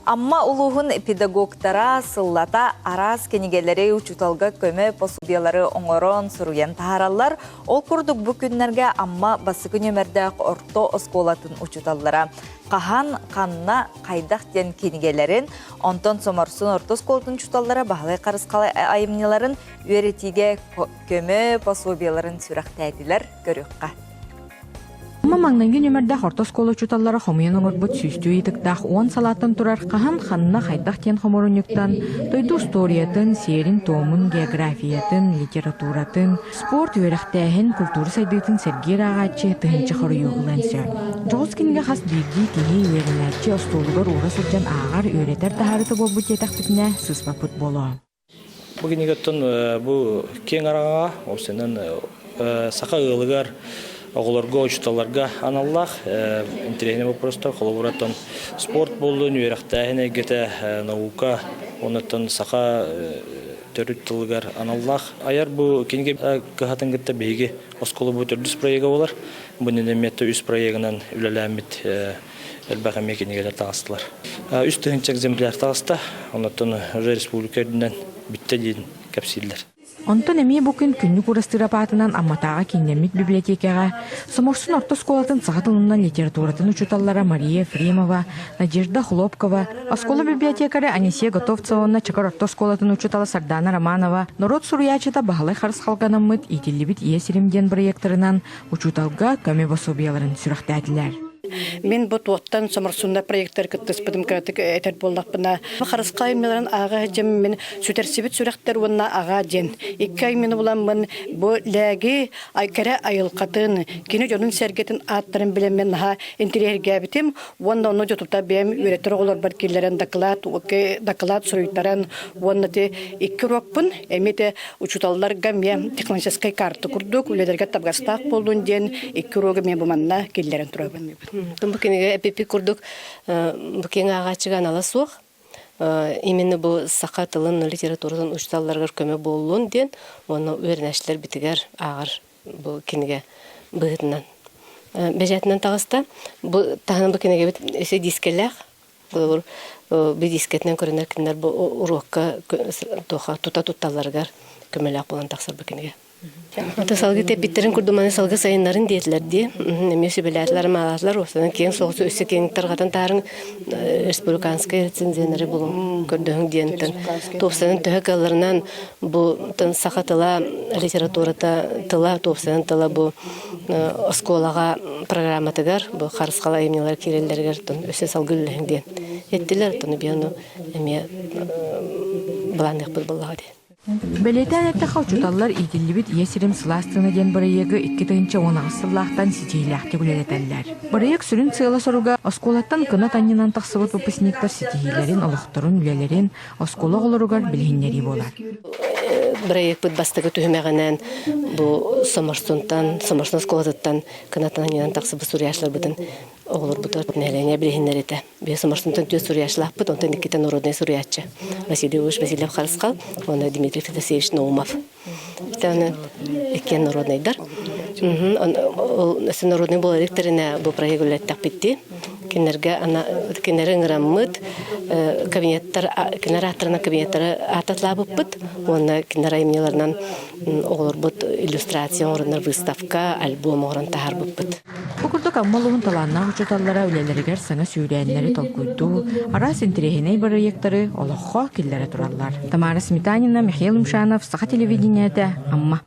Амма улууһун педагогтара сыллата араас кинигэлэри учууталга көмө пособиелары оҥорон, суруйан таһаараллар. Ол курдук бу күннэргэ Амма бастакы нүөмэрдээх орто оскуолатын учууталлара хаһан, ханна, хайдах диэн кинигэлэрин, онтон Соморсун орто оскуолатын учууталлара Баһылай Харысхал айымньыларын үөрэтиигэ көмө пособиеларын сүрэхтээтилэр. Көрүөххэ. Амма маҥнайгы нүөмэрдээх орто оскуола учууталлара хомуйан оҥорбут сүүстүү ыйытыктаах уон салааттан турар хаһан, ханна, хайдах диэн хомуурунньуктан дойду устуоруйатын, сиэрин-туомун, географиятын, литературатын, спорт, үөрэхтээһин, культура сайдыытын сэргиир ааҕааччы тыһыынча хоруйу ылыан сөп. Дьоҕус кинигэ хас биирдии киһи үөрэнээччи остуолугар уура сылдьан ааҕар, үөрэтэр таһаарыыта буолбут диэтэхпитинэ, сыыспаппыт буолуо. Бу кинигэттэн бу киэҥ араҥаҕа, уопсайынан саха ыалыгар, оҕолорго, учууталларга аналлаах интэриэһинэй боппуруостар. Холобура, спорт буоллун, үөрэхтээһин эйгэтэ, наука, оннуттан саха төрүт тылыгар аналлаах. Айар бу кинигэ кыһатын кытта биһиги оскуолабыт төрдүс проега буолар. Бу иннинэ үс проегынан үлэлээммит элбэх эмиэ кинигэлэр таҕыстылар. Үс тыһыынча экземпляр таҕыста, оннуттан уже республика үрдүнэн бүттэ диэн кэпсииллэр. Онтон эмиэ бу күн Күннүк Урастыырап аатынан Амматааҕы кииннэммит библиотекаҕа Соморсун орто оскуолатын саха тылынан литературатын учууталлара Мария Ефремова, Надежда Хлопкова, оскуола библиотекаря Анисия Готовцева уонна Чакыр орто оскуолатын учуутала Сардаана Романова норуот суруйааччыта Баһылай Харысхалганаммыт «Иитиллибит ийэ сирим» диэн бырайыактарынан учууталга көмө босуобуйаларын сүрэхтээтилэр. Мин бу туоттан Соморсунна проектар кыттыспытым кыратык этэр буоллахпына, Харысхал айымньыларын ааҕа сылдьан мин сүтэрсибит сүрэхтэр уонна аҕаа диэн икки айымньыны буламмын бу лээги кэрэ айылҕатын, кини дьонун-сэргэтин ааттарын билэммин наһаа интириэһиргээбитим уонна ону дьотута бэйэм үөрэтэр оҕолорбор киллэрэн доклад доклад суруйтаран уонна ти икки уруокпун эмиэ те учууталларга эмиэ технологическай карта курдук үлэлэргэ табыгастаах буоллун диэн икки уруогу эмиэ бу манна киллэрэн турабын. Бу кинигэ эпипи курдук бу киэҥ ааҕааччыга анала суох. Именно бу саха тылын литературатын учууталларыгар көмө буоллун диэн уонна үөрэнээччилэр битигэр ааҕар бу кинигэ быһыытынан бэчээтинэн таҕыста. Бу таһынан бу кинигэбит өссө дискэлээх. Холобур, бу дискэтинэн көрүнэр кинилэр бу уруокка туоха тута тутталларыгар көмөлөөх буолан тахсар бу кинигэ. Ата салгы тэппиттэрин курдук маны салгы сайыннарын диэтилэр дии. Эмиэ сүбэлээтилэр, маалаатылар. Уопсайынан киэҥ соҕус өссө киэҥ тарҕатан таарын республиканскай рецензиялары булун көрдөһүҥ диэнтэн туопсайынан төһө кыалларынан бу саха тыла литературата тыла туопсайынан тыла бу оскуолаҕа программатыгар бу харысхал айымньылар киирэллэригэр өссө салгыы үлэлэһиҥ диэн эттилэр оттон биону эмиэ былаанныахпыт буоллаҕа дии. Бэлиэтээн эттэххэ, учууталлар иитиллибит Ийэ сирим сылаас тыына диэн бырайыагы 2018 сыллаахтан ситиһиилээхтик үлэлэтэллэр. Бырайыак сүрүн сыала-соруга оскуолаттан кынат анньынан тахсыбыт выпускниктар ситиһиилэрин, олохторун, үлэлэрин оскуола оҕолоругар билиһиннэрии буолар. Бырайыакпыт бастакы түһүмэҕинэн бу Соморсунтан, Соморсун оскуолатыттан кынат анньынан тахсыбыт суруйааччыларбытын оҕолорбутугар нэһилиэнньэ билиһиннэритэ. Биһи Соморсунтан түөрт суруйааччылаахпыт, онтон иккитэ народнай суруйааччы Василий Ильич Васильев-Харысхал уонна Дмитрий Федосеевич Наумов. Итаны иккиэн народнайдар. Ол народный буола иликтэринэ бу проект үлэттэхпит Кинилэргэ кинилэри ыҥыраммыт кабинеттар кинилэр ааттарынан кабинеттары ааттатлаабыппыт уонна кинилэр айымньыларынан оҕолорбут иллюстрация оҥороннор выставка, альбом оҥорон таһаарбыппыт. Бу курдук Амма улууһун талааннаах учууталлара үлэлэригэр саҥа сүүрээннэри толкуйдуу, араас интэриэһинэй бырайыактары олоххо киллэрэ тураллар. Тамара Сметанина, Михаил Юмшанов, Саха телевидениетэ, Амма.